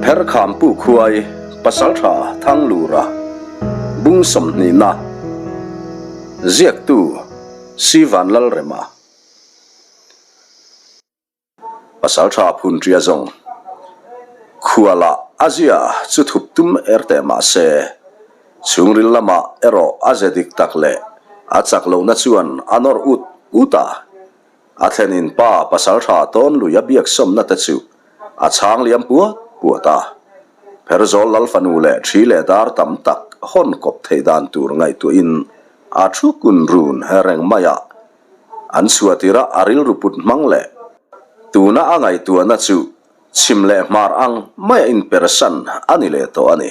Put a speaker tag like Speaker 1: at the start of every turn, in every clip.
Speaker 1: Pherkham Pu Khuai, Pasaltha Thanglura, Bung sawmhnihna, Ziaktu, Sivan Lalrema. Pasaltha Phunṭia zawng khualah a zia chu thup tum er teh mah se, chhungril lamah erawh a ze dik tak leh a chak lohna chuan a nawr ut ut a. A thlenin pa Pasaltha tawn lui a biaksawmna te chu a chhang liam puat puat a. Pherzawl lal fanu leh ṭhi leh dar tam tak hawn kawp theih dan tur ngaihtuahin a thu kun run reng mai a. An chhuah tirah a rilru put hmang leh tuna a ngaihtuahna chu chhim leh hmar ang maia inpersan a ni leh tawh a ni.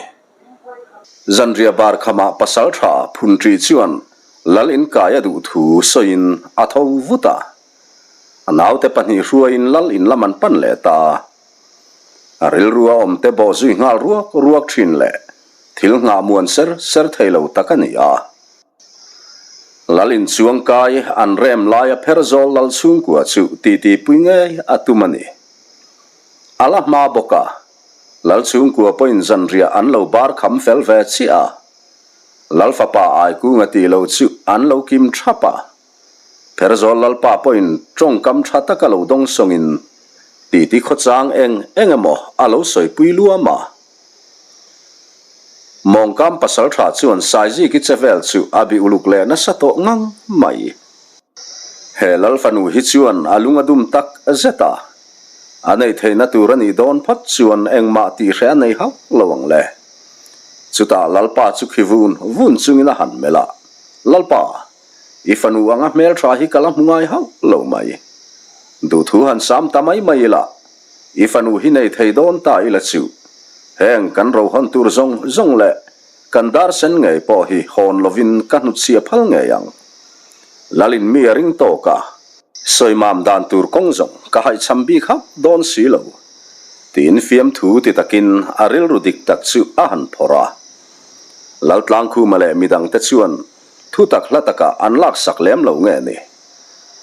Speaker 1: Zanriah bar khamah pasal tha Phunṭi chuan lal inkai a duh thu sawiin a tho vut a. A naute pahnih hruaiin lal in lam an pan leh ta. A rilru a awmte bawh zui nghal ruak ruak thin leh thil nghah muan ser ser thei lo tak a ni a. Lal inchuang kai an rem laia Pherzawl lal chhungkua chu titi pui ngei a tum a ni. A la hma bawk a, lal chhungkua pawhin zanriah an lo bar kham fel ve chiah a. Lal fapa Aikunga tih loh chu an lo kim thap a. Pherzawl lalpa pawhin tawngkam tha taka lo dawng sawngin titi khawchang eng eng emaw a lo sawipui luam a. Mawngkam pasaltha chuan Saiziki che vel chu a bi uluk leh nasa tawh ngang mai. He lal fanu hi chuan a lung a dum tak zet a, a neih theihna tur a nih dawn phawt chuan engmah tih hreh a nei hauh lo ang le. Chutah lalpa chu khi vun vun chungin a han melh a, Lalpa, i fanu anga hmeltha hi ka la hmu ngai hauh lo mai. Duhthu han sam ta mai mai ila, I fanu hi nei thei dawn ta ila chu, heng kan rohawn tur zawng zawng leh kan dar sen ngei pawh hi hawn lovin ka hnutchhia phal ngei ang. Lalin mi a ring tawk a, sawimam dan tur kawng zawng ka haihchham bik hauh dawn si lo, tiin fiamthu ti takin a rilru dik tak chu a han phawrh a. Laltlangkhuma leh midangte chuan thu tak hla takah an laksak lem lo nge ni?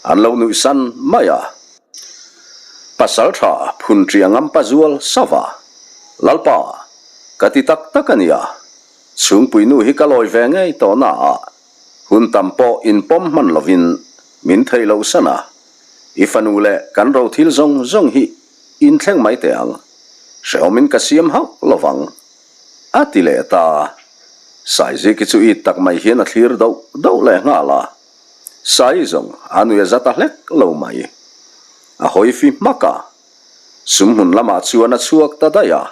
Speaker 1: An lo nuihsan mai a. Pasal tha phun ṭiang am pa zual sava, Lalpa, ka ti tak tak a nia, chhungpui nu hi ka lawi ve ngei tawh na a, hun tam pawh inpawm hman lovin min theih loh san a, i fanu leh kan ro thil zawng zawng hi inthleng mai teh ang, hrehawmin ka siam hauh lovang, a ti leh ta. Saiziki chu it tak mai hian a thlir doh doh leh nghal a. Sai zawng a nui a za ta hlek lo mai. A hawi fi hmak a, sum hmun lamah chuan a chhuak ta daih a.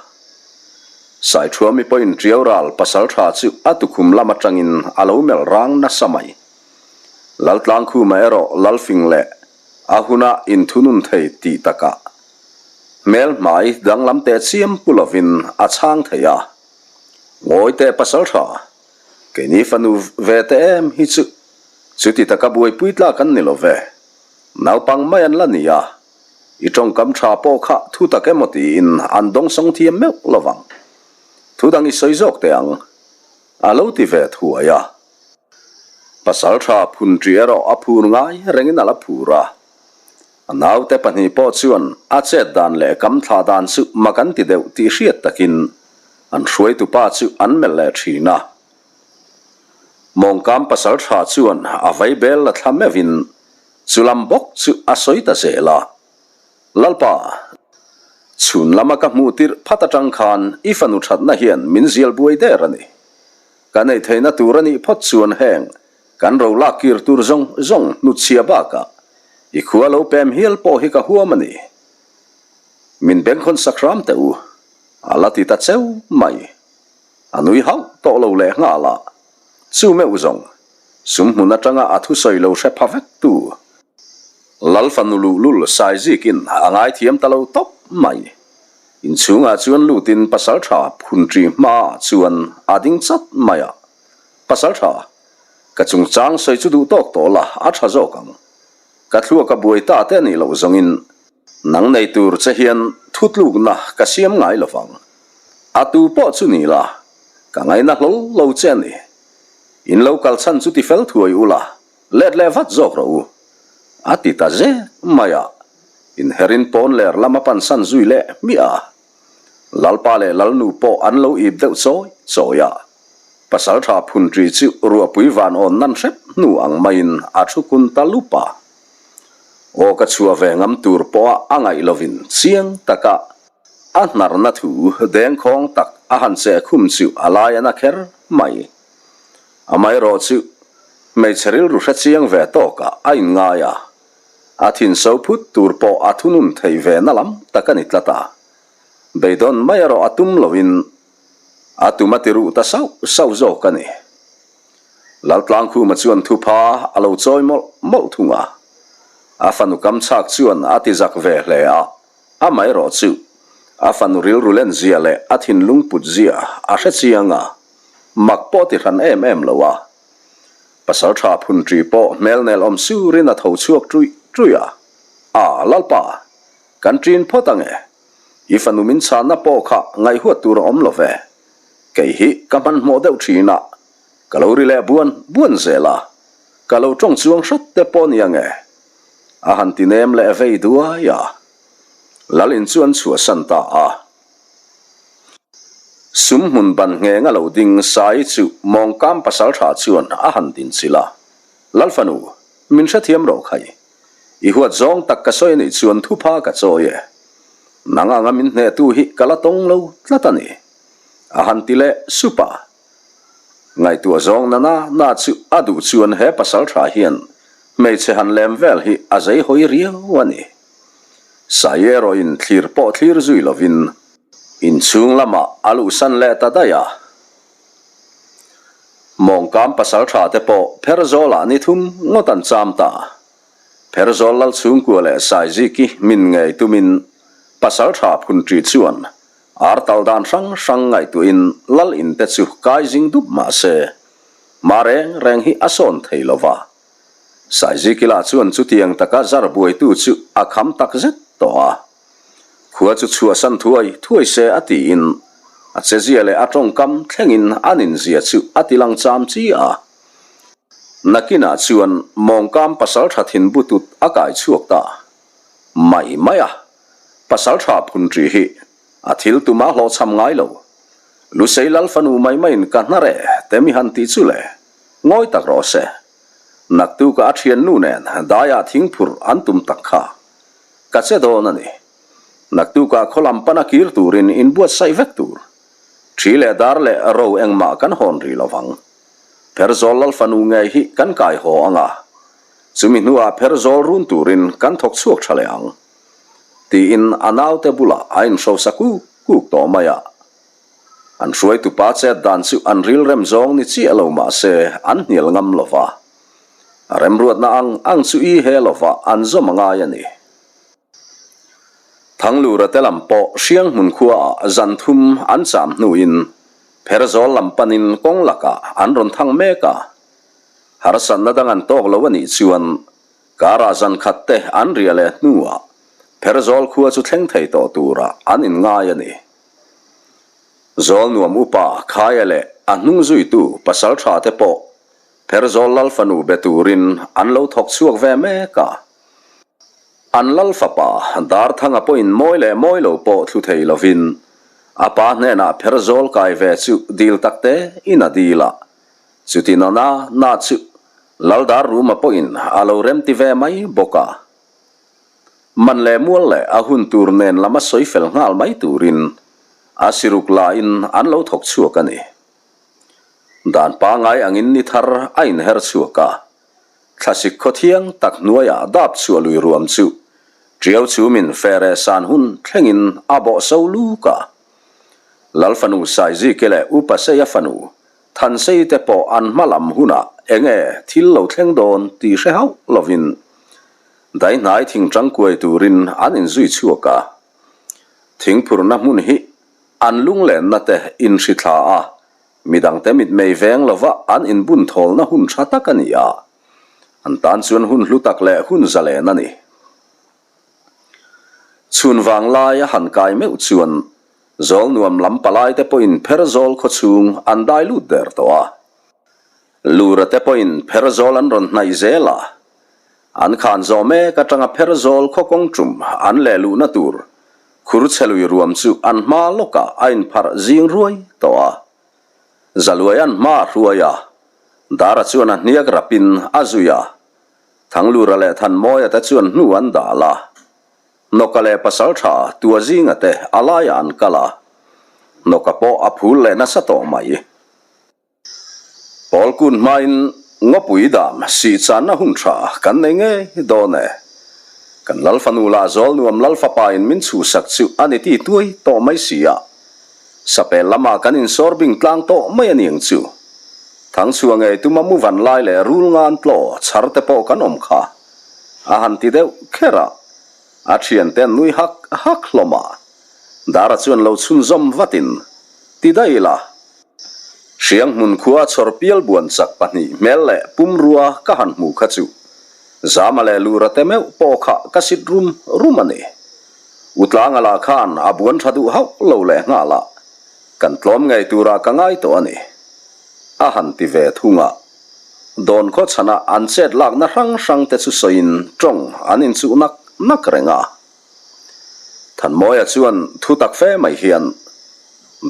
Speaker 1: Saithuami pawhin Tiau ral pasal tha chu a tukhum lam atangin a lo melh rang nasa mai. Laltlangkhuma erawh Lalfing leh a huna inthunun thei tih takah hmel hmai danglam teh chiam pu lovin a chhang thei a. Ngawi teh pasal tha. Keini fanu ve te em hi chu chuti taka buaipui tlak an ni lo ve. Naupang mai an la ni a, i tawngkam tha pawh kha thu tak emaw tiin an dawngsawng thiam meuh lo vang. Thu dang i sawi zawk teh ang, a lo ti ve thuai a. Pasal tha phun ṭi erawh a phur ngai rengin a la phur a. A naute pahnih pawh chuan a chet dan leh kam thla dan chu mak an ti deuh tih hriat takin An hruaitu pa chu an melh leh thin a. Mawngkam pasal tha chuan a vaibel la thla meuhin chu lam bawk chu a sawi ta zel a. Lalpa, chhun lama ka hmuh tirh phat atang khan i fanu thatna hian min zial buai der a ni. Ka neih theihna tur a nih phawt chuan heng kan ro lak kir tur zawng zawng hnutchhia bakah i khua lo pem hial pawh hi ka huam a ni. Min bengkhawn sak hram teh u. A la ti ta cheu mai. A nui hauh tawh lo leh nghal a. Chu meuh zawng, sum hmun atanga a thusawi lo hre pha vek tu. Lal fanu luhlul Saizikin a ngaithiam ta lo tawp mai. Inchhungah chuan lutin pasaltha phunṭi hmaah chuan a ding chat mai a. Pasaltha, ka chungchang sawi chu duh tawk tawh la a tha zawk ang. Ka thluak a buai ta te anih loh zawngin Nang nei tur che hian thutlukna ka siam ngai lo vang. A tu pawh chu ni la, ka ngaina hlawl lo che a ni. In lo kal chhan chu ti fel thuai u la, let leh vat zawk rawh u. A ti ta zek mai a, inherin pawn ler lama pansan zui leh hmiah a. Lalpa leh Lalnu pawh an lo ip deuh chawi chawi a. Pasalṭha phunṭi chu ruahpui van awn nan hrep hnu ang maiin a thu kun ta lup a. Aw ka chhuah ve ngam tur pawha a ngaih lovin chiang taka a hnarna thu dengkhawng tak a han cheh khum chu a lai a na kher mai. Amaherawh chu hmeichhe rilru hre chiang ve tawkah a inngai a, a thin so phut tur pawh a thunun theih ve na lam tak a ni tlat a. Beidawn mai erawh a tum loin a tum a ti ruh ta sauh sauh zawk a ni. Laltlangkhuma chuan thupha a lo chawi mawlh mawlh thung a, a fanu kam chhak chuan a ti zak ve hle a, amaherawh chu a fanu rilru len zia leh a thinlung put zia a hre chiang a, mak pawh ti hran em em lo a. Pasal tha phun ṭi pawh hmel nel awm surin a tho chhuak ṭuih ṭuih a, A, Lalpa, kan ṭin phawt ange. I fanu min chhanna pawh kha ngaihhuat tur a awm lo ve. Kei hi ka hmanhmawh deuh ṭhin a, ka lo ri leh buan buan zel a, ka lo ṭawng chuang hrat te pawh ni ange. A han ti nem leh vei duai a. Lal in chu an chhuahsan ta a. Sum hmun ban ngheng a lo ding Sai chu mawngkam pasalṭha chuan a han din chilh a, Lal fanu, min hrethiam rawh khai. I huat zawng tak ka sawi anih chuan thupha ka chawi e. Nang anga min hnehtu hi ka la tawng lo tlat a ni. A han ti leh sup a. Ngaihtuah zawng na na na chu a duh chuan he pasalṭha hian hmeichhe han lem vel hi a zei hawi riau a ni. Sai erawhin thlir pawh thlir zui lovin inchhung lamah a luhsan leh ta daih a. Mawngkam pasalṭha te pawh Pherzawl-ah ni thum ngawt an cham ta. Pherzawl lal chhungkua leh Saiziki min ngei tumin pasalṭha phunṭi chuan ar tal dan hrang hrang ngaihtuahin lal in te chu kai zing dup mah se, hma reng reng hi a sawn thei lo va. Saiziki lah chuan chutiang taka zar buaitu chu a kham tak zet tawh a. Khua chu chhuahsan thuai thuai se a tiin a chezia leh a tawngkam thlengin a ninzia chu a ti lang cham chi a. Nakinah chuan mawngkam pasaltha thin butut a kai chhuak ta mai mai a, pasaltha phunṭi hi a thil tuma hlawhchham ngai lo. Lusei lal fanu mai maiin ka hna reh te mi han tih chu le, ngawi tak rawh se. Naktuka a thiannu nen daiah thingphurh an tum tak kha. Ka che dawn a ni. Naktukah khaw lam pana kir turin inbuatsaih vek tur. Ṭhi leh dar leh ro engmah kan hawn rih lo vang. Pherzawl lal fanu ngei hi kan kai haw ang a, chumi hnuah Pherzawl run turin kan thawk chhuak ṭha leh ang. Tiin a naute bulah a inhrosa kuk kuk tawh mai a. An hruaitupa chet dan chu an rilrem zawng ni chiah lo mah se an hnial ngam lo va. A remruatna ang ang chu i he lova an zawm a ngai a ni. Thanglura te lam pawh Hrianghmun khuaah zan thum an cham hnuin Pherzawl lam panin kawng lakah an rawn thang mek a. Harsatna dang an tawk lo a nih chuan karah zan khat te an riah leh hnuah Pherzawl khua chu thleng thei tawh turah an inngai a ni. Zawlnuam upa Khaia leh a hnung zuitu pasalṭha te pawh Pherzawl lal fanu be turin an lo thawk chhuak ve mek a. An lal fapa Darthanga pawhin mawi leh mawi lo pawh thlu thei lovin a pa hnenah Pherzawl kai ve chu dil tak te in a dil a. Chuti na na na chu Lal Darruma pawhin a lo remti ve mai bawk a. Man leh mual leh a hun tur nen lam a sawi fel nghal mai turin a siruk lain an lo thawk chhuak a ni. Dan pangai angin ni thar a inher chhuak a, thlasik khaw thiang tak hnuaiah dap chhuah lui ruam chu Tiau chhumin fere san hun thlengin a bawh so luk a. Lal fanu Saizike leh Upa Seia fanu Thansei te pawh an hma lam hunah enge thil lo thleng dawn tih hre hauh lovin Daihnai thing tangkuai turin an inzui chhuak a. Thingphurna hmun hi an lunglenna te inhri thla a, midangte mitmei veng lova an inbun thawlna hun tha tak a ni a. An tan chuan hun hlu tak leh hun zalen a ni. Chhun vanglai a han kai meuh chuan Zawlnuam lam palaite pawhin Pherzawl khawchhung an dai lut der tawh a. Lura te pawhin Pherzawl an rawn hnaih zel a, an khan zawh mek atanga Pherzawl khaw kawng tum an leh luhna tur. Khur chhe lui ruam chu an hma lawkah a inpharh zing ruai tawh a. Zaluai an hma a hruai a, Dara chuan a hniak rapin a zui a. Thanglura leh Thanmawia te chuan hnu an dal a. Hnawka leh Pasaltha tua zinga te a laiah an kal a. Hnawka pawh a phul leh nasa tawh mai. Pawl kun hmain ngawpui dam sih channa hun tha kan nei ngei dawn e. Kan Lalfanu lah zawl nuam Lalfapa in min chhuhsak chu a ni ti tuai tawh mai si a. Sapel lamah kan insawr bing tlang tawh mai a niang chu. Thangchhuah ngei tuma mu van lai leh rul ngan tlaw chhar te pawh kan awm kha. A han ti deuh kher a. A thiante an nui hak hak hlawm a. Dara chuan lo chhunzawm vatin, Ti daih ila. Hriang hmun khua chhawr pial buan chak pahnih hmel leh pumrua ka han hmu kha chu Zama leh Lura te meuh pawh kha ka sit rum rum a ni. U Tlanga lah khan a buan tha duh hauh lo leh nghal a, kan tlawm ngei turah ka ngai tawh a ni. A han ti ve thung a. Dawn khaw chhana an chet lakna hrang hrang te chu sawiin tawng an inchuh nak nak reng a. Thanmawia chuan thu tak fe mai hian,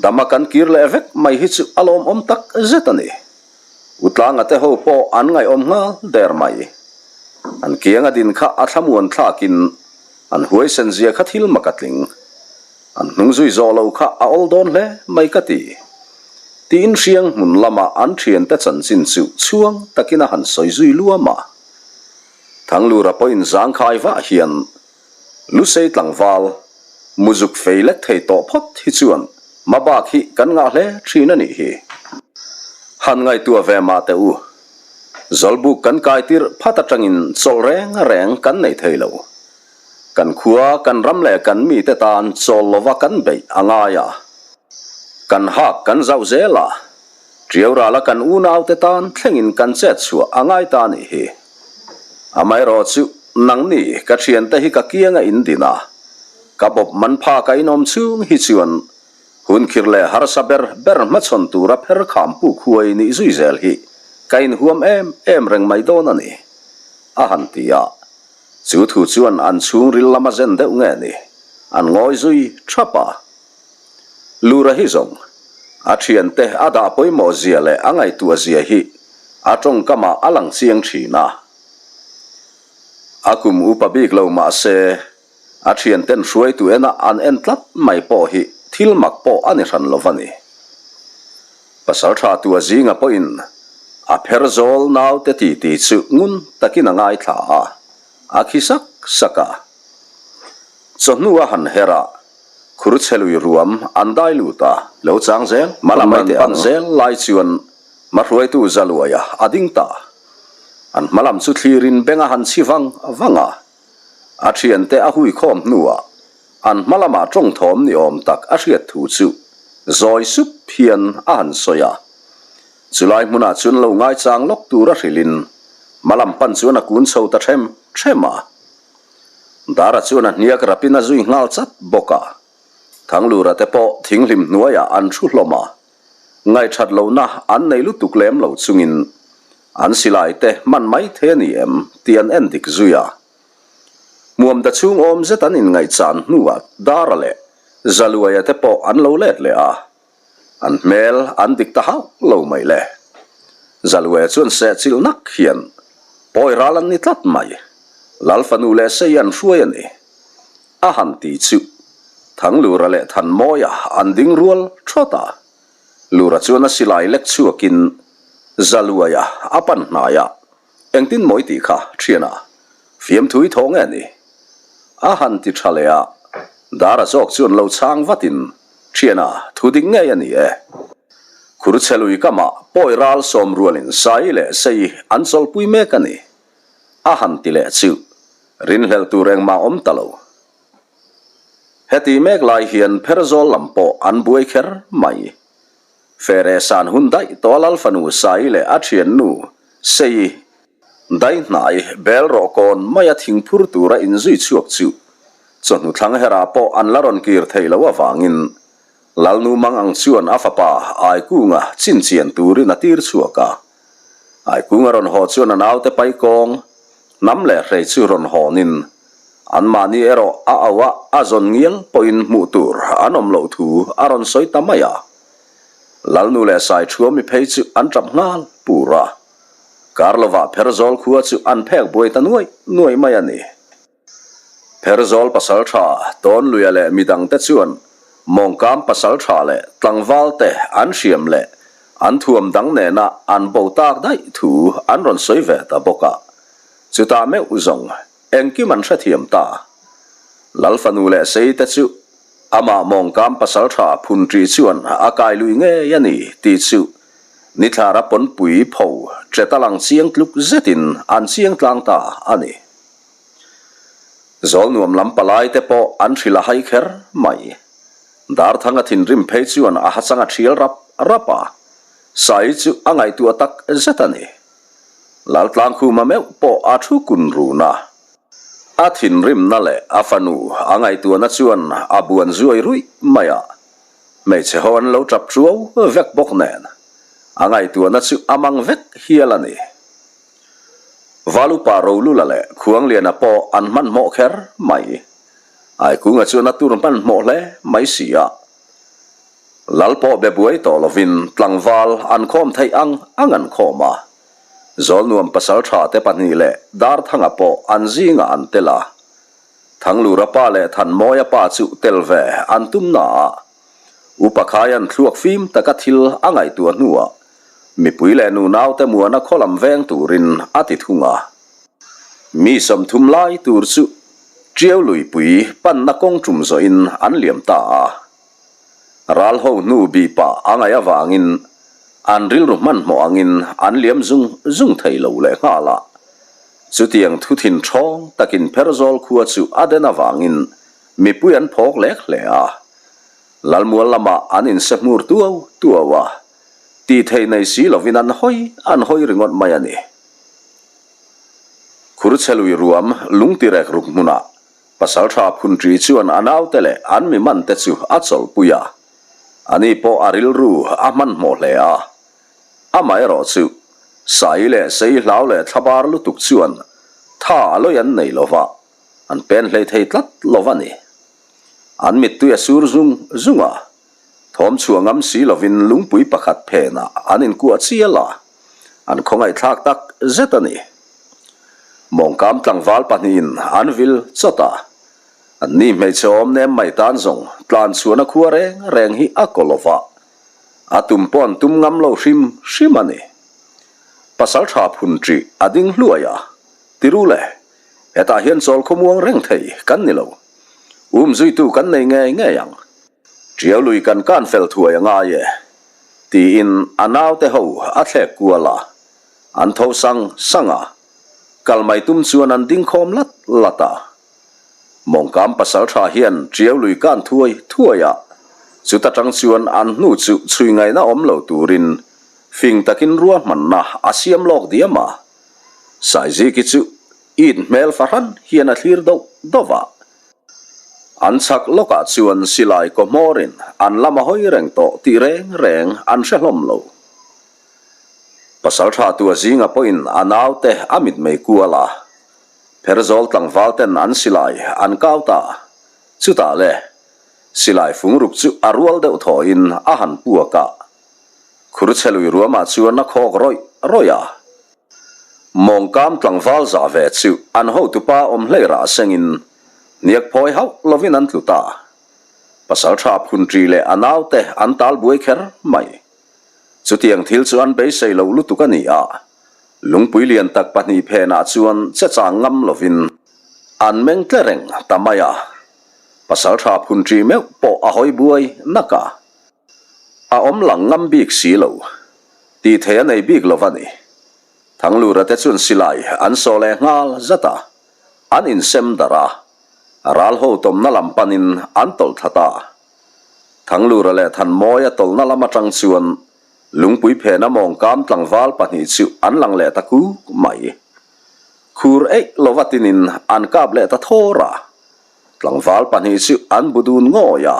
Speaker 1: Dama kan kir leh vek mai hi chu a lawmawm tak zet a ni. U Tlanga te ho pawh an ngaihawm nghal der mai. An kianga din kha a thlamuan thlakin an huaisen zia kha thil mak a tling. An hnung zui zawh lo kha a awl dawn hle mai ka ti. Tiin hriang hmun lama an thiante chanchin chu chhuang takin a han sawi zui luam a. Thanglura pawhin zangkhai vah hian Lusei tlangval, muzuk fei lek thei tawh phawt hi chuan mabak hi kan ngah hle thin a nih hi. Han ngaihtuah ve mah teh u. Zawlbuk kan kai tirh phat atangin chawlh reng reng kan nei thei lo. Kan khua, kan ram leh kan mite tan chawl lova kan beih a ngai a. Kan hak kan zauh zel a. Ṭiau rala kan unaute tan thlengin kan chet chhuah a ngai ta nih hi. Amaherawh chu nangni ka ṭhiante hi ka kianga in din a, ka bawp man phak a inawm chhung hi chuan hun khir leh harsa ber ber hmachhawn tura pher kham puk huai nih zui zel hi ka inhuam em em reng mai dawn a ni, a han ti a. Chu thu chuan an chhungril lama zen deuh nge ni, an ngawi zui ṭhap a. Lura hi zawng, a thiante a dah pawimawh zia leh a ngaihtuah zia hi a tawngkamah a lang chiang thin a. A kum upa bik lo mah se, a thianten hruaitu ena an en tlat mai pawh hi thil mak pawh a ni hran lo va ni. Pasaltha tua zinga pawhin a pher zawl naute titi chu ngun takin a ngaithla a, a khi sak sak a. Chawhnu a han her a, Khur chhe lui ruam an dai lut a. Lo chang zel, hmalam an pan zel lai chuan hmahruaitu Zaluaia a ding ta. An hmalam chu thlirin beng a han chhi vang vang a. A thiante a hui khawm hnuah an hmalamah tawngthawm ni awm tak a hriat thu chu zawi sup hian a han sawi a. Chulai hmunah chuan lo ngaichang lawk tur a hrilhin hmalam pan chuan a kun chho ta ṭhem ṭhem a. Dara chuan a hniak rapin a zui nghal chat bawk a. Thanglura te pawh thinghlim hnuaiah an thu hlawm a. Ngaihṭhat lohna an nei lutuk lem lo chungin an silai te hman mai thei a ni em tih an en dik zui a. Hmuam da chhung awm zet an inngaihchan hnuah Dara leh Zaluaia te pawh an lo let leh a. An hmel an dik ta hauh lo mai le. Zalue chuan sehchilh nak hian pawi ral an ni tlat mai. Lal fanu leh sei an hruai a ni. A han ti chu Thanglura leh Thanmawia an ding rual thawt a. Lura chuan a silai lek chhuakin Zaluaia a pan hnai a, Engtin mawi tih kha thiana fiamthu i thaw nge ni? A han ti tha leh a, Dara zawk chuan lo chhang vatin Thiana thu ding ngei a ni e. Khur chhe lui kamah pawi ral sawm rualin Sai leh Sei an chawlhpui mek a ni. A han ti leh chu rinhlelh tur engmah awm ta lo. Heti mek lai hian Pherzawl lam pawh an buai kher mai. Fere san hun daih tawh a Lal fanu Sai leh a thiannu Sei dai hnai bel rawh kawn maia thingphur tura inzui chhuak chu chawhnu thlang herah pawh an la rawn kir thei lo avangin Lalnu mang ang chuan a fapa Aikunga chinchian turin a tir chhuak a. Aikunga rawn haw chuan a naute paikawng hnam leh hrei chu rawn hawnin. Anmahni erawh a auh a, a zawn ngial pawhin hmuh tur an awm loh thu a rawn sawi ta mai a. Lalnu leh Saiṭhuami phei chu an ṭap nghal pur a. Kar lovah Pherzawl khua chu an phek buai ta nuaih nuaih mai a ni. Pherzawl pasalṭha Tawnluia leh midangte chuan mawngkam pasalṭha leh tlangvalte an hriam leh an thuam dang nena an bo tak daih thu an rawn sawi ve ta bawk a. Chutah meuh zawng engkim an hrethiam ta. Lal fanu leh Seite chu amah mawngkam pasalṭha phunṭi chuan a kai lui ngei a ni tih chu nithlara pawnpui pho ṭet a lang chiang tluk zetin an chiang tlang ta a ni. Zawlnuam lam palai te pawh an hrilh a hai kher mai. Darthanga thinrim phei chuan a hachang a thial rap rap a, Sai chu a ngaihtuah tak zet a ni. Laltlangkhuma meuh pawh a thu kun run a. A thinrimna leh a fanu a ngaihtuahna chuan a buan zuai ruih mai a, hmeichhe ho an lo tap chuau vek bawk nen a ngaihtuahna chu a mang vek hial a ni. Valupa Rolula leh Khuangliana pawh an hmanhmawh kher mai. Aikunga chuan a tur hmanhmawh hle mai si a. Lal pawh be buai tawh lovin tlangval an khawm theih ang ang an khawm a. Zawlnuam pasaltha te pahnih leh Darthanga pawh an zingah an tel a. Thanglura pa leh Thanmawia pa chu tel ve an tum na a. Upa Khaian thluak fim taka thil a ngaihtuah hnuah Mipui leh nunaute muana khaw lam veng turin a ti thung a. Mi 30 lai tur chu Ṭiau luipui panna kawng ṭum zawhin an liam ta a. Ral ho hnu bih pah a ngaih avangin an rilru hmanhmawh angin an liam zung zung thei lo leh nghal a. Chutiang thu thin ṭhawng takin Pherzawl khua chu a den avangin mipui an phawk lek hle a. Lalmual lamah an inse hmur tuau tuau a. Tih theih nei si lovin an hawi an hawi ringawt mai a ni. Khurchhelui ruam lungtirek ruk hmunah Pasalṭha Phunṭi chuan a naute leh an mi mante chu a chawlhpui a. Ani pawh a rilru a hmanhmawh hle a. Amaherawh chu Sai leh Sei hlau leh thlabar lutuk chuan tha a lawi an nei lova, an pen hlei thei tlat lo va ni. An mittui a sur zung zung a. Thawm chhuah ngam si lovin lungpui pakhat phenah an inkuah chial a, an khawngaihthlak tak zet a ni. Mawngkam tlangval pahnihin an vil chawt a, anni hmeichhe awm nem mai tan zawng tlan chhuahna khua reng reng hi a kaw lova, a tum pawh an tum ngam lo hrim hrim a ni. Pasaltha phun ṭih a ding hluai a, Tiru le, hetah hian chawl khawmuang reng thei kan ni lo. Umzuitu kan nei ngei ngei ang. Ṭiau lui kan kan fel thuai a ngai e, tiin a naute ho a thlek kual a, an tho sang sang a, kal mai tum chuan an ding khawm lat lat a. Mawngkam pasalṭha hian ṭiau lui kan thuai thuai a, chuta ṭang chuan an hnu chu chhui ngaihna awm lo turin fing takin ruahmanna a siam lawk diam a. Saiziki chu it hmel fahran hian a thlir doh doh a. An chhak lawkah chuan silai kaw hmawrin an lam a hawi reng tawh tih reng reng an hre hlawm lo. Pasaltha tua zinga pawhin a naute a mitmei kual a, Pherzawl tlangval ten an silai an kau ta. Chutah le, silai fungruk chu a rual deuh thawhin a han puak a. Khurchhelui ruamah chuan a khawk rawih rawih a. Mawngkam tlangval zah ve chu an hotupa awm hlei rah sengin hniak phawi hauh lovin an tlu ta. Pasaltha Phunṭi leh a naute an tal buai kher mai. Chutiang thil chu an beisei lo lutuk a ni a, lungpui lian tak pahnih phenah chuan che chang ngam lovin an meng tle reng ta mai a. Pasaltha Phunṭi meuh pawh a hawi buai nak a. A awm lang ngam bik si lo. Tih thei a nei bik lo va ni. Thanglura te chuan silai an saw leh nghal zat a, an insem darh a, ral ho tawmna lam panin an tawlh thla ta. Thanglura leh Thanmawia tawlhna lam atang chuan lungpui phena mawngkam tlangval pahnih chu an lang leh ta kuk mai. Khur eih lova tinin an kap leh ta thawr a, Tlangval pahnih chu an bu dun ngawi a,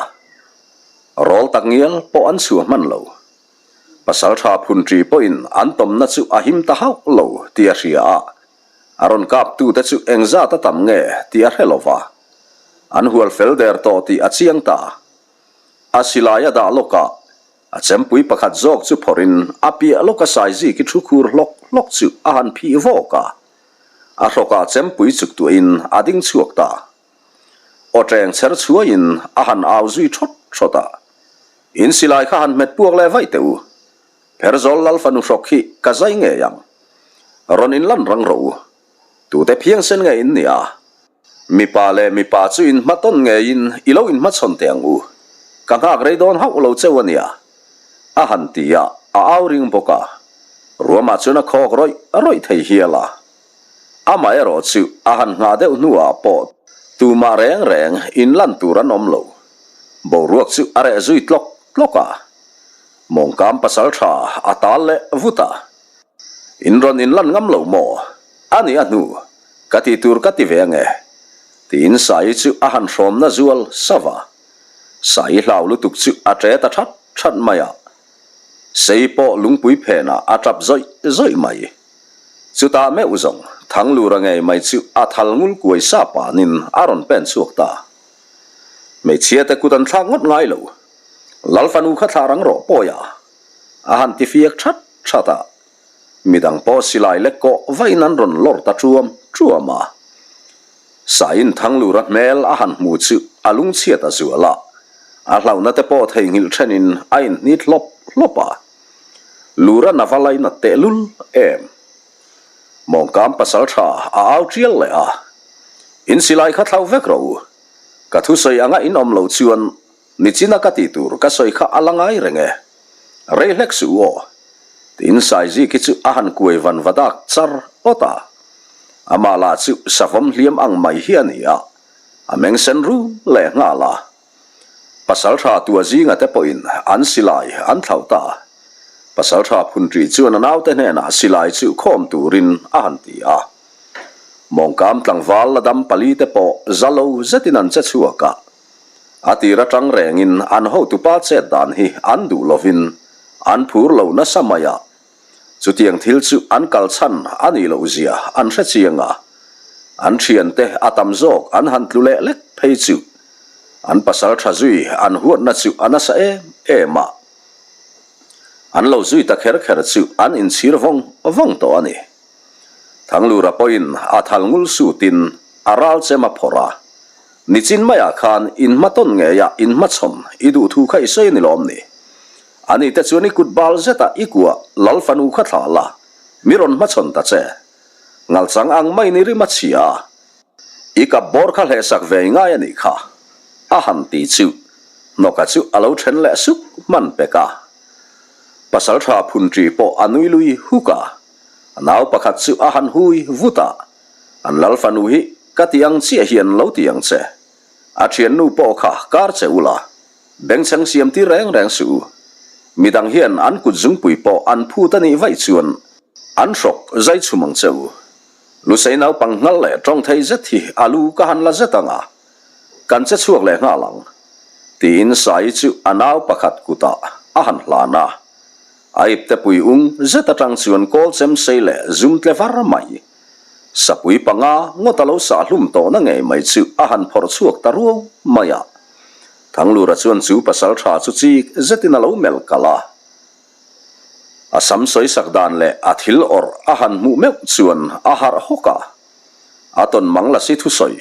Speaker 1: rawl tak ngial pawh an chhuah hman lo. Pasaltha phunṭi pawhin an tawmna chu a him ta hauh lo tih a hria a. A rawn kaptute chu engzat a tam nge tih a hre lo va, an hual fel der tawh tih a chiang ta. A silai a dah lawkah a chempui pakhat zawk chu phawrhin a piah lawka saiziki thu khur hlawk hlawk chu a han phih vawk a, a hrawkah chempui chuktuahin a ding chhuak ta. Aw ṭeng chher chhuaiin a han au zui ṭhawt ṭhawt a, In silai kha han hmet puak leh vaih teh u. Pherzawl lal fanu hrawk hi ka zai ngei ang. Rawn inlan rang rawh u. Tute phiangsen nge in nia? Mipa leh mipa chu inhmatawn ngeiin i lo inhmachhawn teh ang u. Ka nghak rei dawn hauh lo cheu a nia. A han ti a, a au ring bawk a. Ruamah chuan a khawk rawih rawih thei hial a. Amaherawh chu a han nghah deuh hnuah pawh tumah reng reng inlan tur an awm lo. Boruak chu a reh zui tlawk tlawk a. Mawngkam pasal tha a tal leh vut a. In rawn inlan ngam lo maw? A ni a hnu, ka ti tur ka ti ve ange. Tiin Saii chu a han hrawmna zual sauh a. Saii hlau lutuk chu a ṭe ta that that mai a. Sei pawh lungpui phenah a ṭap zawih zawih mai. Chutah meuh zawng Thanglura ngei mai chu a thal ngul kuai sa panin a rawn pen chhuak ta. Hmeichhia te kut an thlak ngawt ngai lo. Lal fanu kha thlah rang rawh pawi a, a han ti fiak that that a. Midang pawh silai lek kawh vain an rawn lawr ta ṭuam ṭuam a. Saiin Thanglura hmel a han hmu chu a lungchhiat a zual a, a hlauhna te pawh theihnghilh ṭhenin a inhnit hlawp hlawp a. Lura na va lainat tehlul em. Mawngkam pasal tha a au ṭial leh a, In silai kha thlauh vek rawh u. Ka thusawi anga in awm lo chuan nichina ka tih tur ka sawi kha a la ngai reng e. Rei hlek suh u aw. Tiin Saiziki chu a han kuai van va dak char awt a. Amah lah chu savawm hliam ang mai hi a ni a, a meng sen rum leh nghal a. Pasalṭha tua zinga te pawhin an silai an thlauh ta. Pasalṭha Phunṭi chuan a naute hnenah silai chu khawm turin a han ti a. Mawngkam tlangval la dam palite pawh za lo zetin an che chhuak a. A tir aṭang rengin an hotupa chet dan hi an duh lovin an phur lo nasa mai a. Chutiang thil chu an kal chhan a nih loh zia an hre chiang a, an thiante a tam zawk an han tlu leh lek phei chu an pasal tha zui an huatna chu a nasa em em a, an lo zui ta kher kher chu an inchhir vawng vawng tawh a ni. Thanglura pawhin a thal ngul sutin a ral chem a phawrh a, Nichin maiah khan inhmatawn ngeia inhmachhawn i duh thu kha i sawi a ni lawm ni? Ani te chuan i kut bal zetah i kuah Lal fanu kha thlah la, mi rawn hmachhawn ta che. Ngalchang ang mai ni rim a chhia a, i kap bawr kha hlehsak ve i ngai a nih kha, a han ti chu Hnawka chu a lo then leh suk hman pek a. Pasaltha Phunṭi pawh a nui lui huk a, a nau pakhat chu a han hui vut a, An Lal fanu hi ka ti ang chiah hian lo ti ang che. A thiannu pawh kha kar che ula, Bengchheng siam tir reng reng suh u. Midang hian an kut zungpui pawh an phut a nih vaih chuan an hrawk zai chhum ang che u. Lusei naupang nghal leh tawng thei zet hi a lu ka han la zet ang a, kan che chhuak leh nghal ang, tiin Saii chu a nau pakhat kutah a han hlan a. A ipte pui ung zet atang chuan kawl chem sei leh zum tle var mai. Sapui panga ngawt a lo sah hlum tawhna ngei mai chu a han phawrh chhuak ta ruau mai a. Thanglura chuan chu pasal tha chu chik zetin a lo melh kalh a. A sam sawisak dan leh a thil awrh a han hmuh meuh chuan a harh hawk a. A tawn mang la si thusawi.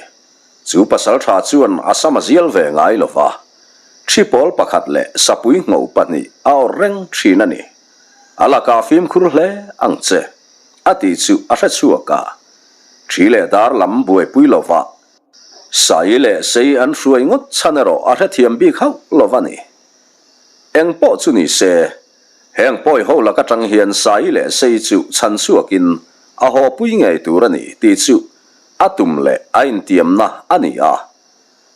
Speaker 1: Chu pasal tha chuan a sam a zial ve ngai lo va. Thi pawl pakhat leh sapui ngho pahnih a awrh reng thin a ni. A lakah fimkhur hle ang che. A tih chu a hre chhuak a. Thi leh dar lam buaipui lo va. Sai leh sei an hruai ngawt chhan erawh a hrethiam bik hauh lo va ni. Eng pawh chu ni se, heng pawi ho lak atang hian sai leh sei chu chhan chhuakin a haw pui ngei tur a ni tih chu a tum leh a intiamna a ni a.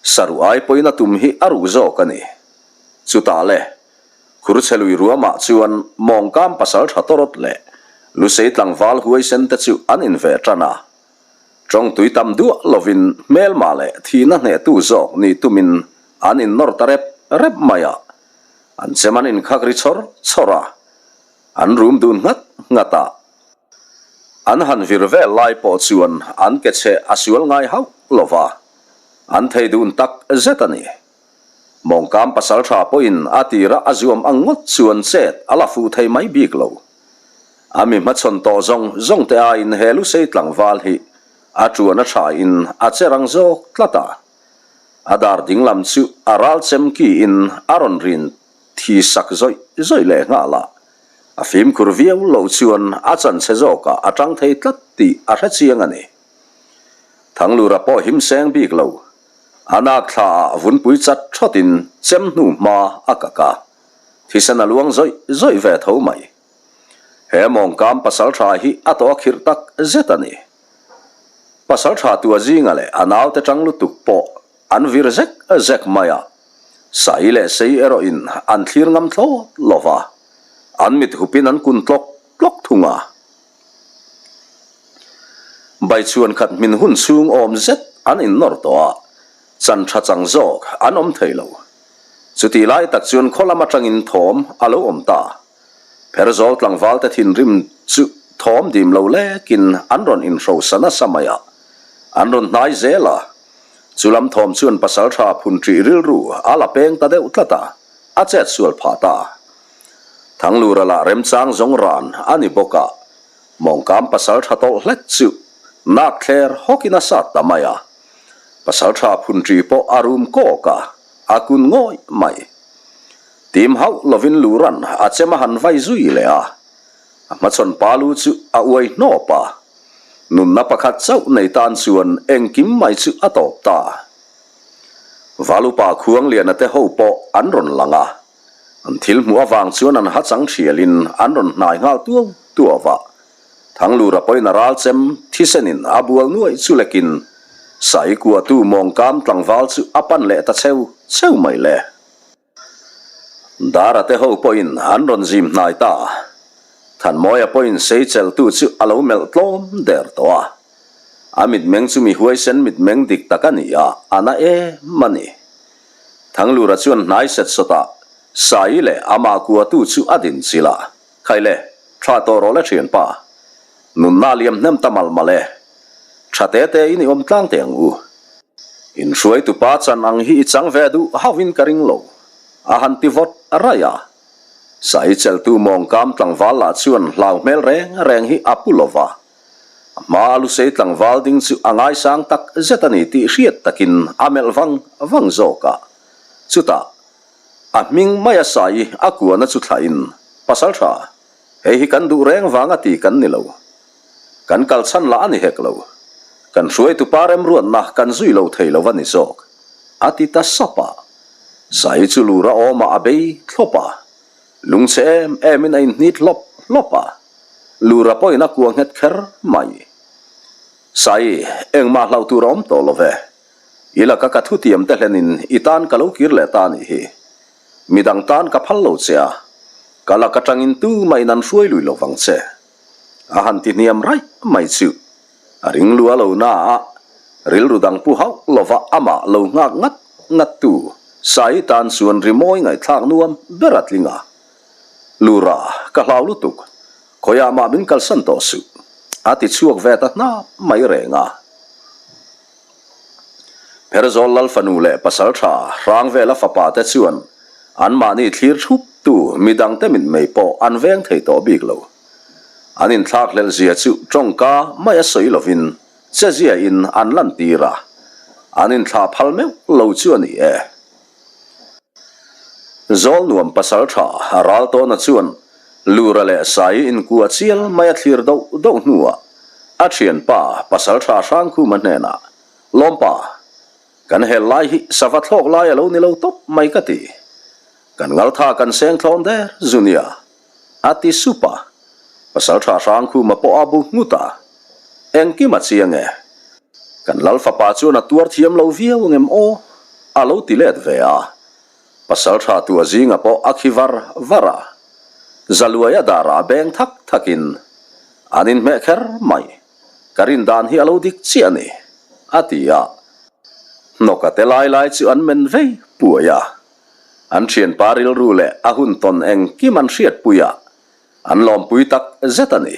Speaker 1: Saruh ai pawhin a tum hi a ruh zawk a ni. Chutah le, Khurchhe lui ruamah chuan mawngkam pasal tha tawrawt leh Lusei tlangval huaisen te chu an inve tan a. Tawng tui tam duah lovin hmelma leh thihna hnehtu zawk nih tumin an innawr ta rep rep mai a. An chem an inkhak ri chawr chawr a, an rum dun nghat nghat a. An han vir vel lai pawh chuan an ke chhe a sual ngai hauh lo va, an thei dun tak zet a ni. Mawngkam pasaltha pawhin a tira a zuam ang ngawt chuan chet a la fuh thei mai bik lo. A mi hmachhawn tawh zawng zawng te aiin he lusei tlangval hi a tuan a thain a che rang zawk tlat a. A dar dinglam chu a ral chem kiin a rawn rin thi sak zawih zawih leh nghal a. A fimkhur viau loh chuan a chanchhe zawkah a tang thei tlat tih a hre chiang a ni. Thanglura pawh him seng bik lo. A nak thla ah vunpui chat thawtin chem hnu hma a kak a, thisen a luang zawih zawih ve tho mai. He mawngkam pasal tha hi a tawh a khirh tak zet a ni. Pasal tha tua zinga leh a naute tang lutuk pawh an vir zek zek mai a, sai leh sei erawhin an thlir ngam thlawt lo va, an mit hupin an kun tlawk tlawk thung a. Baichhuan khat hmin hun chhung awm zet an innawr tawh a, chan tha chang zawk an awm thei lo. Chutih lai tak chuan khaw lam atangin thawm a lo awm ta. Pherzawl tlangvalte thinrim chu thawm dim lo lekin an rawn inhrosa nasa mai a, an rawn hnai zel a. Chu lam thawm chuan pasaltha phun ṭih rilru a la peng ta deuh tlat a, a chet sual phah ta. Thanglura lah remchang zawng ran a ni bawk a, mawngkam pasal tha tawlh hlek chu nak thler hawkin a sat ta mai a. Pasal tha phun ṭi pawh a rum kawk a, a kun ngawih mai. Tim hauh lovin Luran a chem a han vai zui leh a, a hmachhawn pa lu chu a uai hnawp a. Nunna pakhat chauh nei tan chuan engkim mai chu a tawp ta. Valupa Khuangliana te ho pawh an rawn lang a. An thil hmuh avang chuan an hachang thialin an rawn hnai nghal tuau tuau a. Thanglura pawhin a ral chem thisenin a bual nuaih chu lekin Sai kuahtu mawngkam tlangval chu a pan leh ta cheu cheu mai le. Dara te ho pawhin an rawn zim hnai ta. Thanmawia pawhin sei chelhtu chu a lo melh tlawm der tawh a. A mitmeng chu mi huaisen mitmeng dik tak a ni a, a na em a ni. Thanglura chuan hnai set sawtah Sai leh amah kuatu chu a din chilh a, Khai le, tha tawh rawh le thianpa. Nunna liam hnem ta mal mal e. Tha te te in i awm tlang teh ang u. In hruaitupa chan ang hi i chang ve duh hauhin ka ring lo, a han ti vawt raih a. Sai cheltu mawngkam tlangval lah chuan hlau hmel reng reng hi a pu lo va. A hma a lusei tlangval ding chu a ngaisang tak zet a ni tih hriat takin a melh vang vang zawk a. Chutah, a hming mai a sai a kuahna chu thlahin, Pasal tha, hei hi kan duh reng vang a ti kan ni lo. Kan kal chhan lah a ni hek lo. Kan hruaitupa remruatna kan zui lo thei lo a ni zawk, a ti ta sap a. Sai chu lura awmah a bei thlawp a. Lungchhe em emin a inhnit hlawp hlawp a. Lura pawhin a kua nghet kher mai. Sai, engmah hlauh tur a awm tawh lo ve. I laka ka thutiam te hlenin i tan ka lo kir leh ta a nih hi. Midang tan ka phal lo che a, ka lak atangin tumahin an hruai lui lo vang che. A han ti hniam raih mai chu. A ring lua lo na a, rilru dang pu hauh lova amah lo nghak ngat ngat tu Sai tan chuan rimawi ngaihthlak nuam ber a tling a. Lura, ka hlau lutuk. Khawiah mah min kalsan tawh suh. A ti chhuak ve ta hnap mai reng a. Pherzawl Lal fanu leh pasal tha Hrangvela fapa te chuan anmahni thlir thup tu midangte mitmei pawh an veng thei tawh bik lo. An inthlak hlelh zia chu tawngka mai a sawi lovin che ziain an lantir a, an inthlah phal meuh lo chu a ni e. Zawl nuam pasal tha Raltawna chuan Lura leh Sai inkua chial mai a thlir doh doh hnuah a thianpa pasal tha Hrangkhuma hnenah, Lawmpa, kan hel lai hi sava thlawk lai a lo ni lo tawp mai ka ti. Kan ngaltha kan seng thlawn der zu nia, a ti sup a. Pasal tha Hrangkhuma pawh a bu nghut a, Engkim a chiang e. Kan Lal fapa chuan a tuar thiam lo viau angem aw? A lo ti let ve a. Pasal tha tua zinga pawh a khi var var a. Zaluai a darah beng thak thakin an inhmeh kher mai. Ka rin dan hi a lo dik chiah a ni, a ti a. Hnawka te lai lai chu an men vei puai a. An thianpa rilru leh a hun tawn engkim an hriatpui a, an lawmpui tak zet a ni.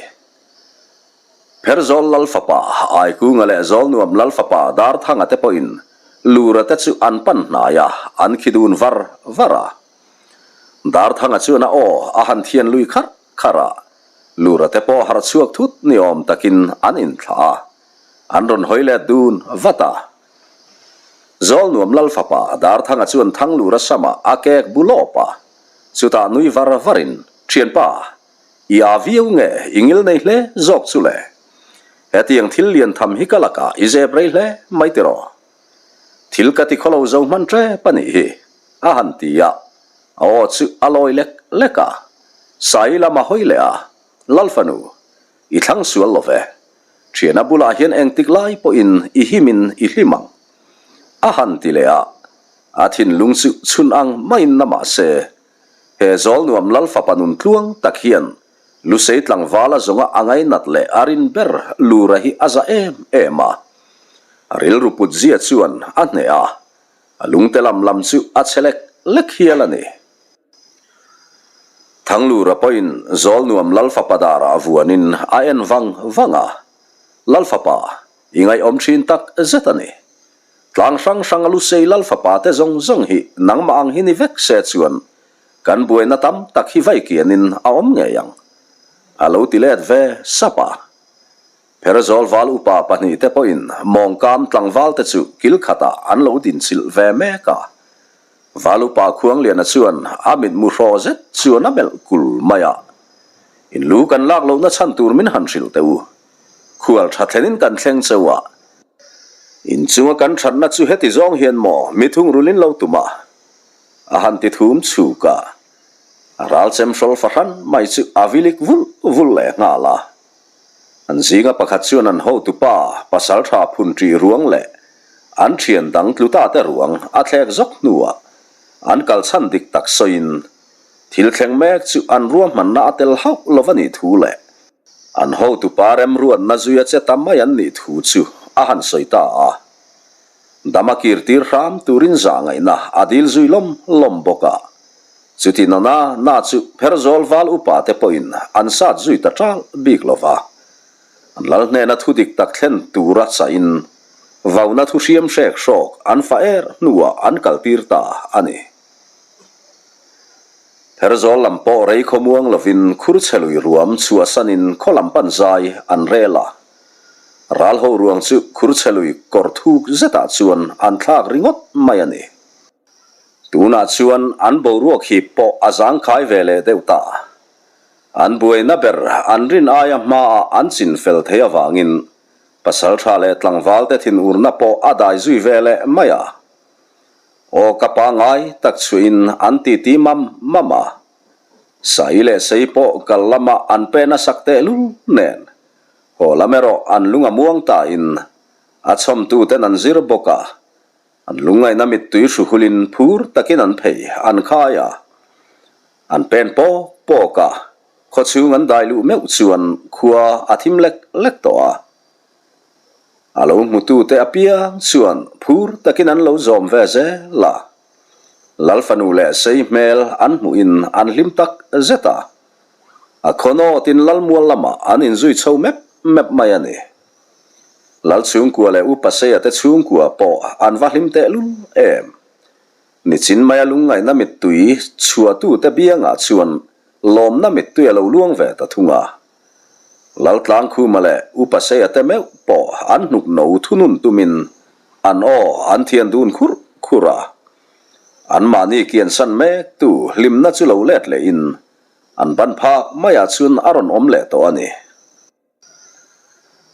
Speaker 1: Pherzawl Lal fapa Aikunga leh Zawlnuam Lal fapa Darthanga te pawhin Lura te chu an pan hnai a, an khi dun var var a. Darthanga chuan a aw a han thian lui kharh kharh a, Lura te pawh harh chhuak thut ni awm takin an inthlah a, an rawn hawi let dun vat a. Zawlnuam Lal fapa Darthanga chuan Thanglura samah a kek bu lawp a, chutah nui var varin, Thianpa, I a viau nge i ngil nei hle zawk chu le? Hetiang thil lian tham hi ka lakah i zep rei hle mai tiraw? Thil ka ti khawlo zo hman tep a nih hi, a han ti a, a aw chu a lawi lek lek a. Sai lam a hawi leh a, Lal fanu, i thlang sual lo ve. Thiana bulah hian engtik lai pawhin i himin i hlim ang, a han ti leh a, a thinlung chu chhun ang maiin na mah se, He Zawlnuam Lal fapa nun tluang tak hian Lusei tlangvala zawnga a ngainat leh a rin ber Lura hi a za em em a. A rilru put zia chuan a hneh a, a lungte lam lam chu a che lek lek hial a ni. Thanglura pawhin Zawlnuam Lal fapa darah vuanin a en vang vang a, Lal fapa, i ngaihawm thin tak zet a ni. Tlang hrang hrang a Lusei Lal fapa te zawng zawng hi nangmah ang hi ni vek se chuan kan buaina tam tak hi vai kianin a awm ngei ang. A lo ti let ve sap a. Pherzawl val upa pahnihte pawhin mawngkam tlangvalte chu kil khatah an lo dinchilh ve mek a. Val upa Khuangliana chuan a mitmu hraw zet chuan a melh kul mai a. In lu kan lak lohna chhan tur min han hrilh teh u. Khual tha thlenin kan thleng cheu a. Inchunga kan thatna chu heti zawng hian maw mi thungrulin lo tum a? A han ti thum chhuk a. A ral chem hrawl fahran mai chu a vilik vul vul leh nghal a. An zinga pakhat chuan an hotupa pasal tha phun ṭih ruang leh an ṭhian dang tlu ta te ruang a thlek zawk hnuah an kal chhan dik tak sawiin thil thleng mek chu an ruahmanna a tel hauh lo va nih thu leh An hotupa remruatna zuia che ta mai an nih thu chu a han sawi ta a. Dama kir tir hram turin zah ngaihna a dil zui lawm lawm bawk a. Chuti nana na chu Pherzawl val upa te pawhin an sat zui ta ṭal bik lo va. An lal hnena thu dik tak thlen tura chahin vauna thu hriam hrek hrawk an fa er hnuah an kaltir ta a ni. Pherzawl lam pawh rei khawmuang lovin Khurchhelui ruam chhuahsanin khaw lam pan zai an rel a. Ralho ruang chu Khurchhelui kawr thuk zetah chuan an thlak ringawt mai a ni. Tunah chuan an boruak hip pawh a zangkhai ve leh deuh ta. An buaina ber an rin aia hmaah an chin fel thei avangin pasaltha leh tlangvalte thinurna pawh a dai zui ve leh mai a. Aw ka pa ngai tak chhuihin an titi mam mam a, Sai leh Sei pawh kal lama an pe nasak tehlul nen, haw lam erawh an lung a muang tain a chhawmtuten an zir bawk a, an lungngaihna mittui hruhulin phur takin an phei an khai a, an pen pawk pawk a, khawchhung an dai luh meuh chuan khua a thim lek lek tawh a. A lo hmutute apiang chuan phur takin an lo zawm ve zel a. Lal fanu leh sei hmel an hmuhin an hlim tak zet a. A khawnawtin Lalmual lamah an inzui chho mep mep mai a ni. Lal chhungkua leh Upa Seia te chhungkua pawh an va hlim tehlul em. Nichin maia lungngaihna mittui chhuahtute biangah chuan lawmna mittui a lo luang ve ta thung a. Laltlangkhuma leh Upa Seia te meuh pawh an hnuk no thunun tumin an aw an thian dun khurh khurh a. Anmahni kiansan mek tu hlimna chu lo let lehin an ban phak maiah chuan a rawn awm leh tawh a ni.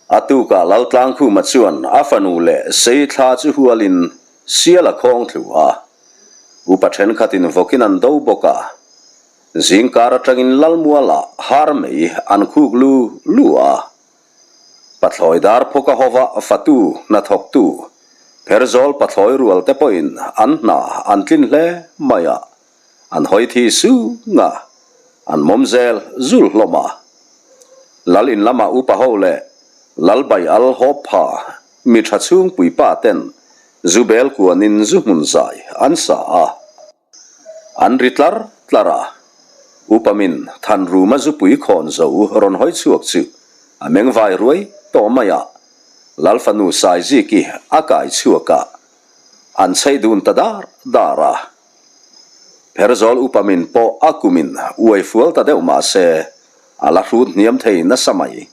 Speaker 1: A tukah Laltlangkhuma chuan a fanu leh sei thla chu hualin sial a khawng thlu a. Upa thenkhatin vawkin an do bawk a. Zingkar atangin Lalmualah har mei an khuk lu lu a. Pathlawi dar phawka hova fatu hnathawktu Pherzawl pathlawi rual te pawhin an hna an tlin hle mai a, an hawi thi sung a, an mawm zel zul hlawm a. Lal in lama upa ho leh Lal bai al hawp pha mi tha chhungpui pa ten zu bel kuanin zu hmun zai an sa a. An ri tlar tlar a, Upamin Thanruma zupui khawn zo rawn hawi chhuak chu. A meng vai ruai tawh mai a, Lal fanu Saiziki a kai chhuak a, an chei dun ta dar dar a. Pherzawl upa min pawh a kumin uai fual ta deuh mah se, a la hrut hniam thei nasa mai.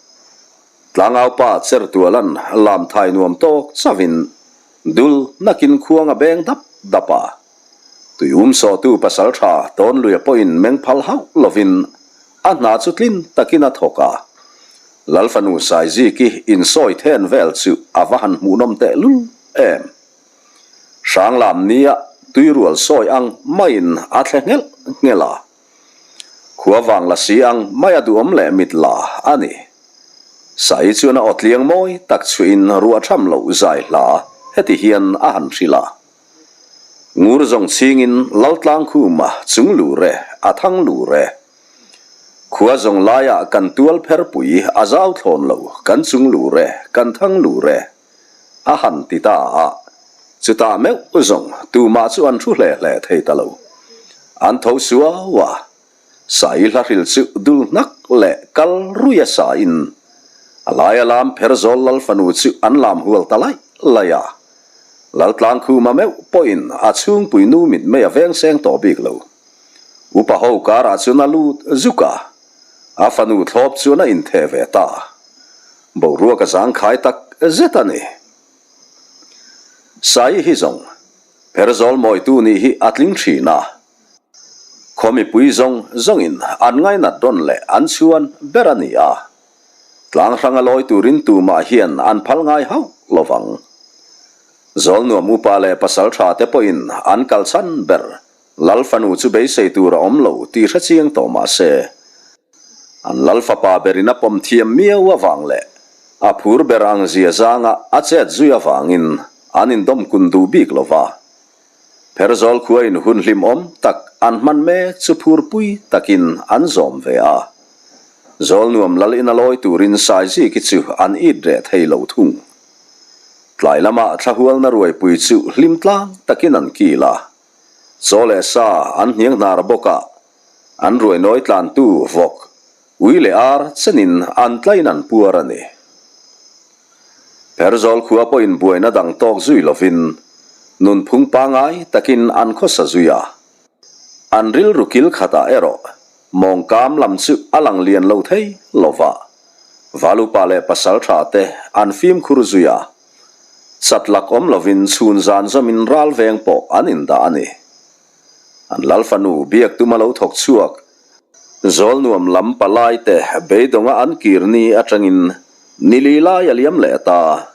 Speaker 1: Tlangaupa Chertualan lam thai nuam tawk chauhin dul nakin khuang a beng dap dap a. Tui um sawhtu pasaltha Tawnluia pawhin meng phal hauh lovin a hna chu tlin takin a thawk a. Lalfanu Saiziki insawi then vel chu a va han hmuhnawm tehlul em! Hranglam nia tuirual sawi ang maiin a thle nghelh nghelh a. Khua vang la si ang mai a duhawm leh mit la a ni. Sai chuan a aw tliang mawi tak chhuihin ruah tham loh zai hla heti hian a han hrilh a. Ngur zawng chhingin Laltlang khuma chung lur e, a thang lur e. Khua zawng laiah kan tual pherpui a zau thlawn lo, kan chung lur e, kan thang lur e. A han ti ta a, chutah meuh zawng tumah chu an thu hle hle thei ta lo. An tho suau a, Sai hla hril chu dul hnak leh kal rui a sa in a laia lam Pherzawl Lal fanu chu an lam hual ta laih laih a. Laltlangkhuma meuh pawhin a chhungpui nu mitmei a veng seng tawh bik lo. Upa ho karah chuan a lut zuk a, a fanu thlawp chuan a intheh ve ta. Boruak a zangkhai tak zet a ni. Sai hi zawng Pherzawl mawitu nih hi a tling thin a. Khaw mipui zawng zawngin an ngainat rawn leh an chhuan ber a ni a. Tlang hranga lawi turin tumah hian an phal ngai hauh lo vang. Zawlnuam upa leh pasaltha te pawhin an kalchhan ber Lal fanu chu beisei tur a awm lo tih hre chiang tawh mah se, an lal fapa berin a pawm thiam miau avang leh a phur ber ang zia zanga a chet zui avangin an indawm kun duh bik lo va. Pherzawl khuain hun hlimawm tak an hman mek chu phurpui takin an zawm ve a. Zawlnuam lal ina lawi turin Saiziki chu an it reh thei lo thung. Tlai lama thlahualna ruaipui chu hlim tlang takin an kil a. Chaw leh sa an hniang hnar bawk a, an ruainawi tlantu vawk, ui leh ar chenin an tlaiin an puar a ni. Pherzawl khua pawhin buaina dang tawk zui lovin nunphung pangai takin an khawsa zui a. An rilru kil khatah erawh mawngkam lam chu a lang lian lo thei lo va, Valupa leh Pasaltha te an fimkhur zui a. Chat lak awm lovin chhun zan zawmin ral veng pawh an indah a ni. An lal fanu biak tuma lo thawk chhuak, Zawlnuam lam palai te beidawnga an kir ni atangin ni li lai a liam leh ta.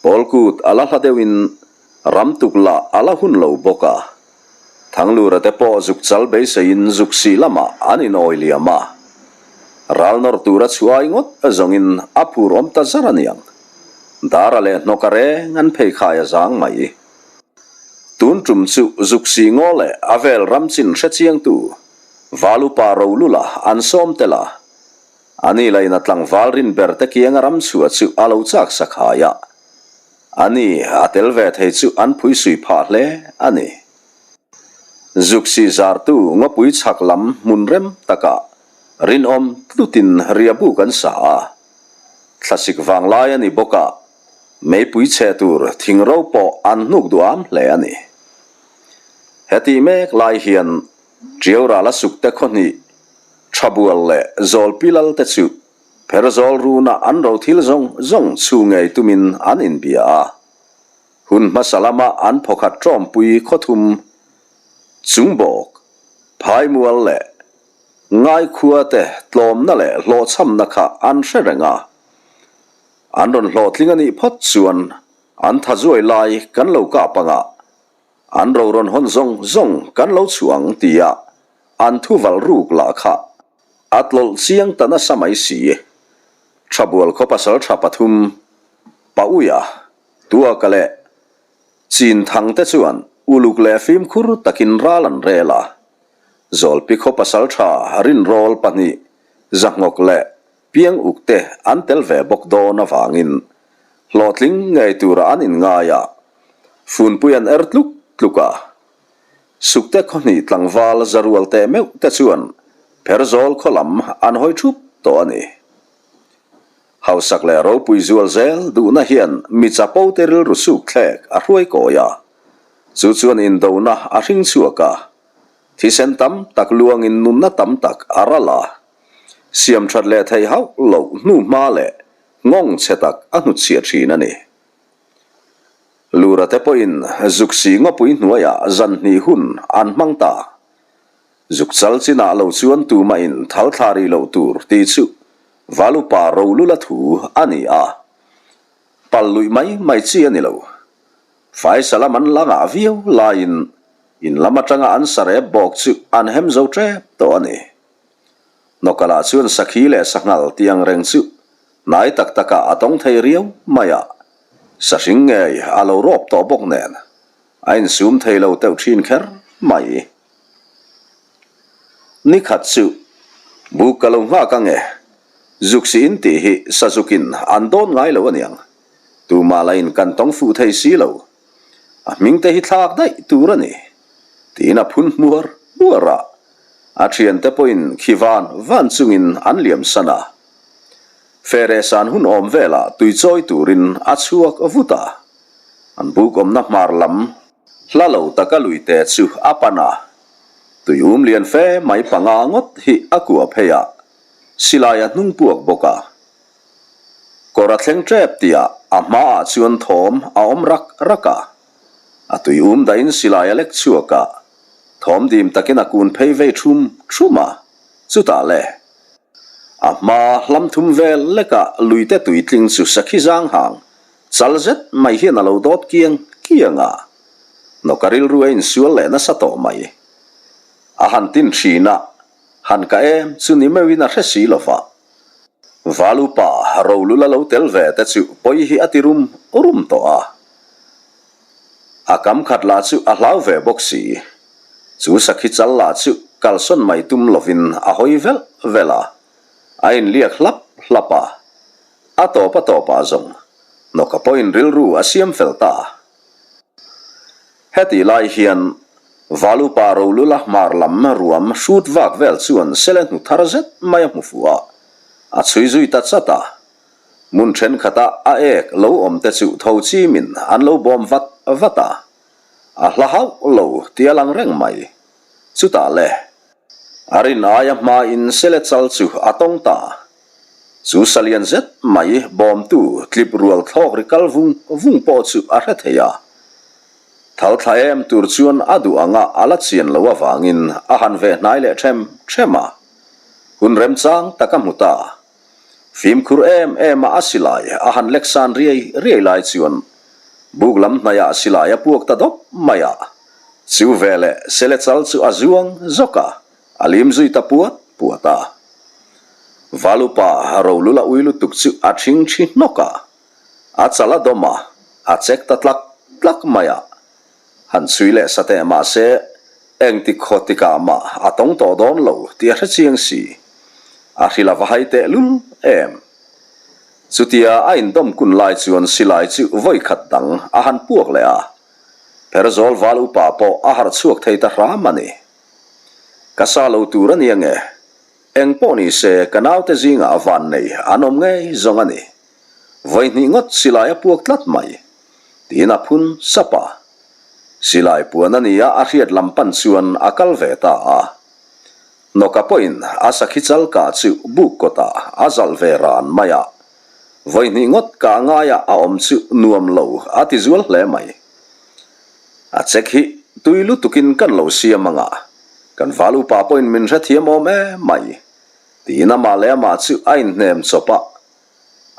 Speaker 1: Pawlkut a la hla deuhin ram tuk lah a la hun lo bawk a. Thanglura te pawh zuk chal beiseiin zuk sih lamah an inawi liam a. Ral nawr tura chhuai ngawt zawngin a phur awm ta zar a niang. Dara leh hnawka reng an pheikhai a zang mai. Tun tum chu zuk sih ngaw leh a vel ram chin hre chiangtu Valupa Rolula an sawm tel a. Ani lain a tlangval rin ber te kianga ram chhuah chu a lo chak sakhai a. A ni, a tel ve thei chu an phuisui phah hle a ni. Zuksi zartu ngawpui chhak lam hmun rem takah rinawm tlutin riabu kan sa a. Thlasik vanglai a ni bawk a, meipui chhe tur thingro pawh an hnuk duham hle a ni. Hetih mek lai hian Tiaurala sukte khawhnih, Thabual leh Zawlpilal te chu Pherzawl runa an ro thil zawng zawng chhu ngei tumin an inbia a. Hun hmasa lama an phawkhat ṭawmpui khawthum Chungbawk, Phaimual leh Ngaikhua te tlawmna leh hlawhchhamna kha an hre reng a. An rawn hlawhtling a nih phawt chuan an tha zuai lai kan lo kap ang a, an ro rawn hawn zawng zawng kan lo chhuah ang tia an thuval ruk lah kha A tlawlh chiang ta nasa mai si. Thabual khaw pasal tha pathum, Pauia, Tuaka leh Chinthang te chuan uluk leh fimkhur takin ral an rel a. Zawlpi khaw pasal tha Rinrawl pahnih, Zahnawk leh Pianguk te an tel ve bawk dawn avangin hlawhtling ngei tura an inngai a, funpui an er tluk tluk a. Sukte khawhnih tlangval zarual teh meuh te chuan Pherzawl khaw lam an hawi thup tawh a ni. Hausak leh ropui zual zel duhna hian mi chapo te rilru suk thlek a hruai kawi a, chu chuan indona a hring chhuak a, thisen tam tak luangin nunna tam tak a ral a, siam that leh theih hauh loh hnu hma leh nghawng chhe tak a hnutchhiah thin a ni. Lura te pawhin Zuksi ngawpui hnuaiah zan hnih hun an hmang ta. Zuk chal chinah lo chuan tumahin thal thla rih loh tur tih chu Valupa Rolula thu a ni a. Pal luih mai mai chi a ni lo. Faisa lam an la ngah viau laiin in lam atanga an sarep bawk chu an hem zo tep tawh a ni. Nawkalah chuan sakhi leh sanghal tih ang reng chu hnai tak takah a tawng thei riau mai a, sahring ngei a lo rawp tawh bawk nen a insum thei lo teuh thin kher mai. Ni khat chu buk ka lo nghak ange, Zuksi in tih hi Sazukin an dawn ngai lo aniang, tumah la in kan tawng fuh thei si lo, a hming te hi thlak daih tur a ni, tiin a phun hmuar hmuar a, a thiante pawhin khi van van chungin an liam san a. Fere san hun awm velah tui chawi turin a chhuak vut a, an buk awmna hmar lam hla lo taka luite chu a pan a, tui um lian fe mai panga ngawt hi a kua phei a, silai a hnung puak bawk a. Kawr a thleng tep tihah a hmaah chuan thawm a awm rak rak a, a tui um dahin silai a lek chhuak a, thawm dim takin a kun phei vei thum thum a, chutah le. A hma hlam thum vel lekah luite tuitling chu sakhi zang hang chal zet mai hian a lo dawt kiang kiang a, nawka rilru a insual leh nasa tawh mai. A han tin thin a, han ka em chu ni meuhin a hre si lo va. Valupa Rolula lo tel ve te chu pawi hi a ti rum rum tawh a, a kam khat lah chu a hlau ve bawk si. Chu sakhi chal lah chu kalsawn mai tum lovin a hawi velh velh a, a inliak hlap hlap a. A tawp a tawpah zawng nawka pawhin rilru a siam fel ta. Hetih lai hian Valupa Rolula hmar lam ruam hrut vak vel chuan sele hnu thar zet mai a hmu fuh a, a chhui zui ta chat a. Hmun thenkhatah a ek lo awm te chu tho chimin an lo bawm vat vat a. A hla hauh lo tih a lang reng mai. Chutah le, a rin aia hmain sele chal chu a tawng ta. Chu salian zet mai bawmtu tlip rual thlawk ri kal vung vung pawh chu a hre thei a. Thal thla em tur chuan a duh anga a la chian lo avangin a han ve hnai leh ṭhem ṭhem a. Hun remchang tak a hmu ta. Fimkhur em em a a silai a han lek san riai riai lai chuan buk lam hnaihah silai a puak ta dawp mai a, chu veleh sele chal chu a zuang zawk a, a lim zui ta puat puat a. Valupa Rolula ui lutuk chu a thing thi hnawk a, a chal a dawm a, a chek ta tlak tlak mai a. Han chhui leh sa teh mahse engti khaw tikah mah a tawng tawh dawn lo tih a hre chiang si. A hrilh a va hai teh lul em. Chutia a indawm kun lai chuan silai chu vawi khat dang a han puak leh a. Pherzawl val upa pawh a harh chhuak thei ta hram a ni. Ka sa lo tur a nia nge? Eng pawh ni se ka naute zingah van nei an awm ngei zawng a ni. Vawi hnih ngawt silai a puak tlat mai. Tiin a phun sap a. Silai puan a nia a hriat lam pan chuan a kal ve ta a. Nawka pawhin a sakhi chal kah chu buk kawtah a zalh ve ran mai a. Vawi hnih ngawt kah ngaiah a awm chu nuam lo a ti zual hle mai. A chek hi tui lutukin kan lo siam ang a, kan val upa pawhin min hrethiam awm em mai. Tiin amah leh amah chu a inhnem chawp a.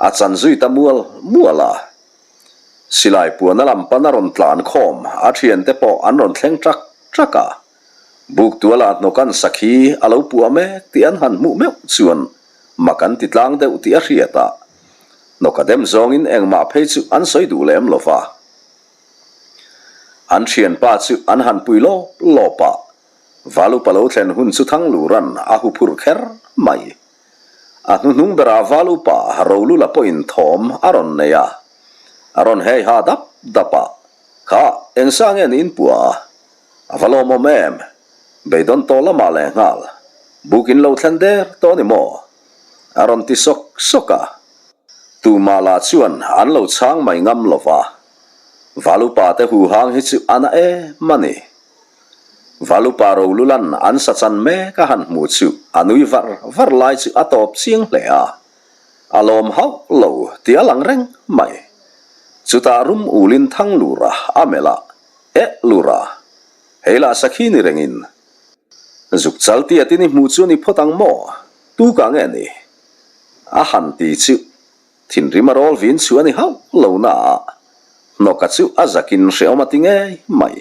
Speaker 1: A chan zui ta mual mual a. Silai puan a lam pan a rawn tlan khawm, a thiante pawh an rawn thleng ṭak ṭak a. Buk tualah hnawkan sakhi a lo puah mek tih an han hmuh meuh chuan mak an ti tlang deuh tih a hriat a. Hnawka dem zawngin engmah phei chu an sawi duh lem lo va. An thianpa chu an han pui lawp lawp a, Valupa lo thlen hun chu Thangluran a huphurh kher mai. A hnuhnung berah val upa Rolula pawhin thawm a rawn nei a, a rawn hei ha dap dap a, Kha, eng sa nge niin pua a? A va lawmawm em? Beidawn tawh lamah leh nghal, buk in lo thlen der tawh a ni maw? A rawn ti sawk sawk a. Tumah lah chuan an lo chhang mai ngam lo va, Valupa te huhang hi chu a na em a ni. Valupa Rolulan an sa chan mek a han hmu chu a nui var var lai chu a tawp chiang hle a, a lawm hauh lo tih a lang reng mai. Chutah rum ulin Thanglura a melh a, Eh Lura, hei lah sakhi ni rengin zuk chal tiatin i hmuh chu ni phawt ang maw? Tukah nge ni? A han ti chu thinrim a rawl vin chu a ni hauh lo na a, hnawka chu a zakin hrehawm a ti ngei mai.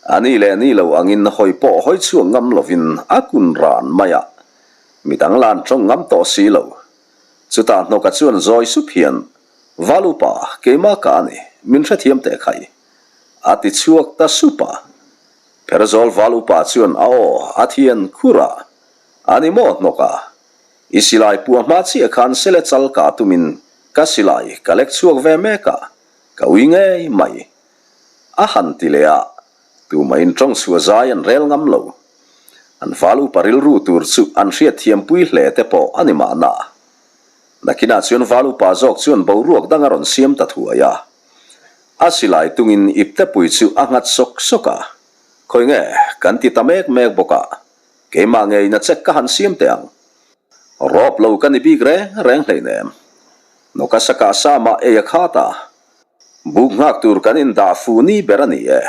Speaker 1: A ni leh ni lo angin hawi pawh hawi chhuak ngam lovin a kun ran mai a, midang la an tawng ngam tawh si lo. Chutah hnawka chuan zawi sup hian, Valupa, keimah ka a ni, min hrethiam teh khai. A ti chhuak ta sup a. Pherzawl Valupa chuan a aw a thian khur a, A ni maw hnawka? I silai puah hma chiah khan sele chal ka tumin ka silai ka lek chhuak ve mek a, ka ui ngei mai. A han ti leh a, tumahin tawng chhuah zai an rel ngam lo. An val upa rilru tur chu an hriatthiampui hle te pawh a ni mahna. Nakinah chuan val upa zawk chuan boruak dang a rawn siam ta thuai a. A silai tungin iptepui chu a nghat sawk sawk a, Khawi nge kan ti ta mek mek bawk a, Keimah ngei na check ka han siam teh ang. Rawp lo ka ni bik reng reng hleinem. Nawka sakah sa mah ei a khat a. Buk nghak tur kan indah fu ni ber a ni e.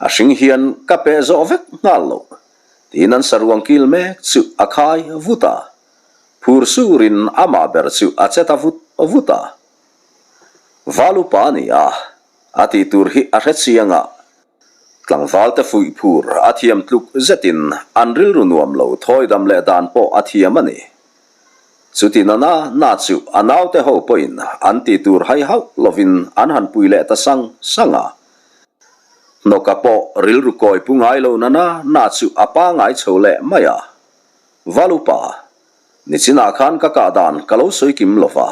Speaker 1: A hring hian ka peh zawh vek nghal loh. Tiin an saruang kil mek chu a khai vut a. Phur surin amah ber chu a che ta vut vut a. Valupa a ni a, a tih tur hi a hre chiang a. Tlangvalte fuih phur a thiam tluk zetin an rilru nuam lo thawi dam leh dan pawh a thiam a ni. Chuti na na na chu a naute ho pawhin an tih tur hai hauh lovin an han pui leh ta sang sang a. Hnawka pawh rilru kawi pu ngai lo na na na chu a pangai chho leh mai a. Valupa, nichinah khan ka kah dan ka lo sawi kim lo va.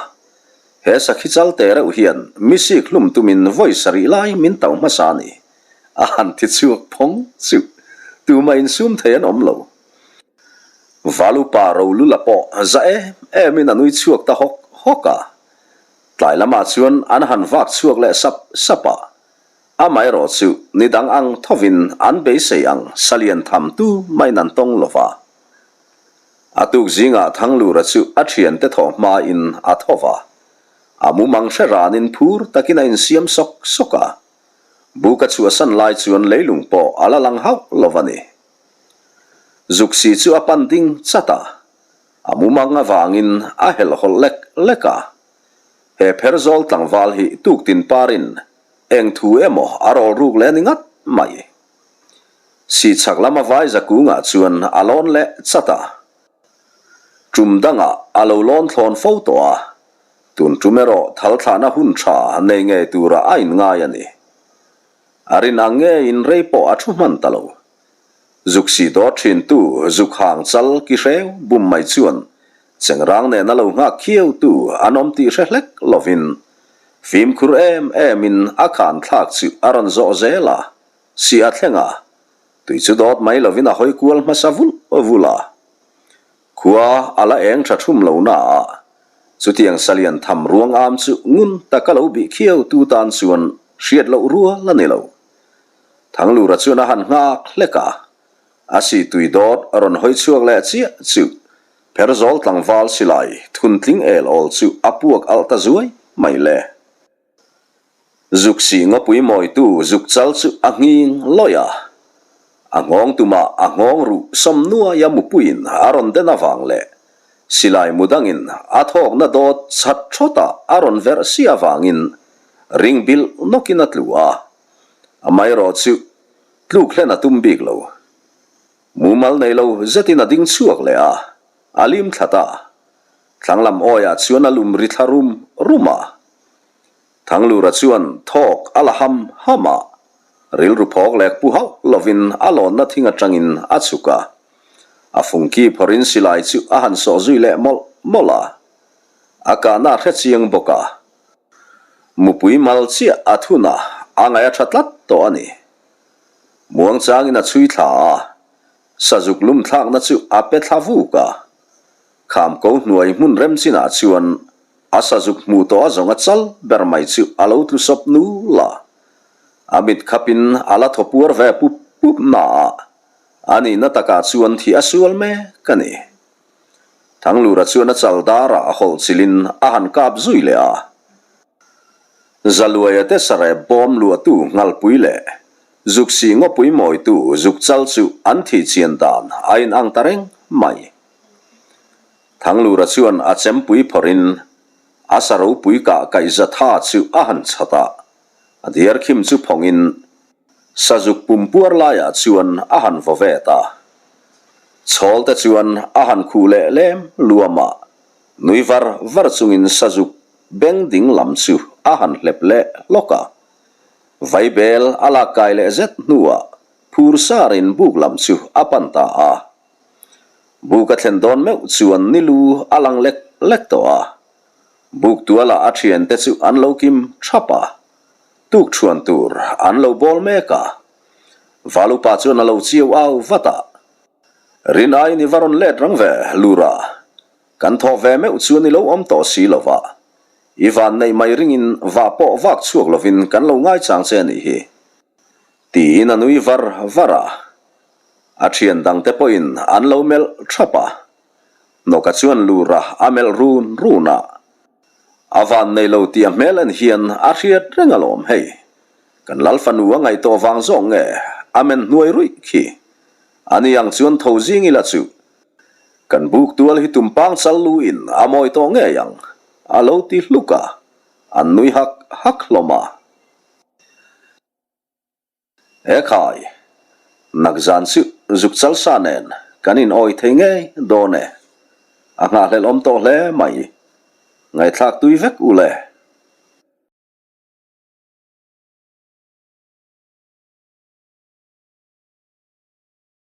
Speaker 1: He sakhi chal te reuh hian mi sik hlum tumin vawi sarih lai min tauh hmasa a ni. A han ti chhuak phawng chu tumah insum thei an awm lo. Valupa Rolula pawh za em emin a nui chhuak ta hawk hawk a. Tlai lamah chuan an han vak chhuak leh sap sap a. Amaherawh chu ni dang ang thovin an beisei ang salian tham tu maiin an tawng lo va. A tuk zingah Thanglura chu a thiante thawh hmain a tho va, a mumang hre ranin phur takin a insiam sawk sawk a. Buk a chhuahsan lai chuan leilung pawh a la lang hauh lo a ni. Zuksi chu a pan ding chat a, a mumang avangin a helhhawlh lek lek a. He pherzawl tlangval hi tuktin parin eng thu emaw a rawl ruk leh a ni ngat mai. Sihchhak lama vai zakungah chuan a lawn leh chat a. Tum dangah a lo lawn thlawn fo tawh a, tun tum erawh thal thlahna hun tha nei ngei turah a inngai a ni. A rin ang ngeiin rei pawh a thu hman ta lo. Zuk sih dawt thintu zuk hang chal ki hreu bum mai chuan chengrang nena lo nghak khiautu an awm tih hre hlek lovin fimkhur em emin a khan thlak chu a rawn zawh zel a. Si a thleng a, tui chu dawt mai lovin a hawi kual hmasa vulh vulh a. Khua a la eng tha thum lo na a, chutiang salian tham ruang am chu ngun taka lo bih khiau tu tan chuan hriat loh rual a ni lo. Thanglura chuan a han nghak hlek a, a si tui dawt a rawn hawi chhuak leh chiah chu Pherzawl tlangval silai thuntling el awl chu a puak alh ta zuai mai le. Zuk sih ngawpui mawitu zuk chal chu a nghing lawih a, a nghawng tumah a nghawng ruh sawm nuaia mupuiin a rawn den avang leh silai mu dangin a thawkna dawt chat thawtah a rawn verh si avangin ring bilh nawkin a tlu a, amaherawh chu tluk hlen a tum bik lo. Mumal nei lo zetin a ding chhuak leh a, a lim thla ta. Thlanglam awiah chuan a lum ri thla rum rum a. Thanglura chuan thawk a la ham ham a, rilru phawk lek pu hauh lovin a lawnna thing atangin a chhuk a. A fungki phawrhin silai chu a han sawh zui leh mawlh mawlh a. A kahna a hre chiang bawk a. Mupui mal chiah a thun a, a ngaih a tha tlat tawh a ni. Muangchangin a chhui thla a, sazuk lum thlakna chu a pe thla vuk a. Khamko hnuai hmun rem chinah chuan. A sazuk hmuh tawh a zawng a chal ber mai chu a lo tlu sawp nul a. A mit khapin a la thaw puar ve pup pup na a, a nihna takah chuan thih a sual mek a ni. Thanglura chuan a chal darah a hawlh chilhin a han kap zui leh a. Zaluaia te sarep bawm luahtu nghalpui leh zuksih ngawpui mawitu zukchal chu an thih chian dan a inang ta reng mai. Thanglura chuan a chempui phawrhin a sa ropui kah kaihza tha chu a han chhat a, a diar khim chu phawngin sazuk pumpuar laiah chuan a han vaw vet a. Chhawl te chuan a han khuh leh lem luam a, nui var var chungin sazuk beng ding lam chu a han hlep leh hlawk a. Vaibel a lak kai leh zet hnuah phur sarin buk lam chu a pan ta a. Buk a thlen dawn meuh chuan ni lu a lang lek lek tawh a. Buk tualah a thiante chu an lo kim thap a, tuk thuan tur an lo bawl mek a. Valupa chuan a lo chiau au vat a, Rin aiin i va rawn let rang ve, Lura. Kan thawh ve meuh chuan i lo awm tawh si lo va. I van neih mai ringin vah pawh vak chhuak lovin kan lo ngaichang che a nih hi. Tiin a nui var var a. A thian dangte pawhin an lo melh thap a. Nawka chuan lura a melh run run a. A van nei lo tih a hmel en hian a hriat reng alawm hei. Kan lal fanu a ngaih tawh vang zawk nge a men hnuai ruih khi. Ani ang chuan tho zing ila chu. Kan buk tual hi tumpang chal lu in a mawi tawh ngei ang a lo ti hluk a, an nui hak hak hlawm a. He khai, nak zan chu zuk chal sa nen kan in awi thei ngei dawn e. A nghahhlelh awm tawh hle mai. Ngaihthlak tui vek u le.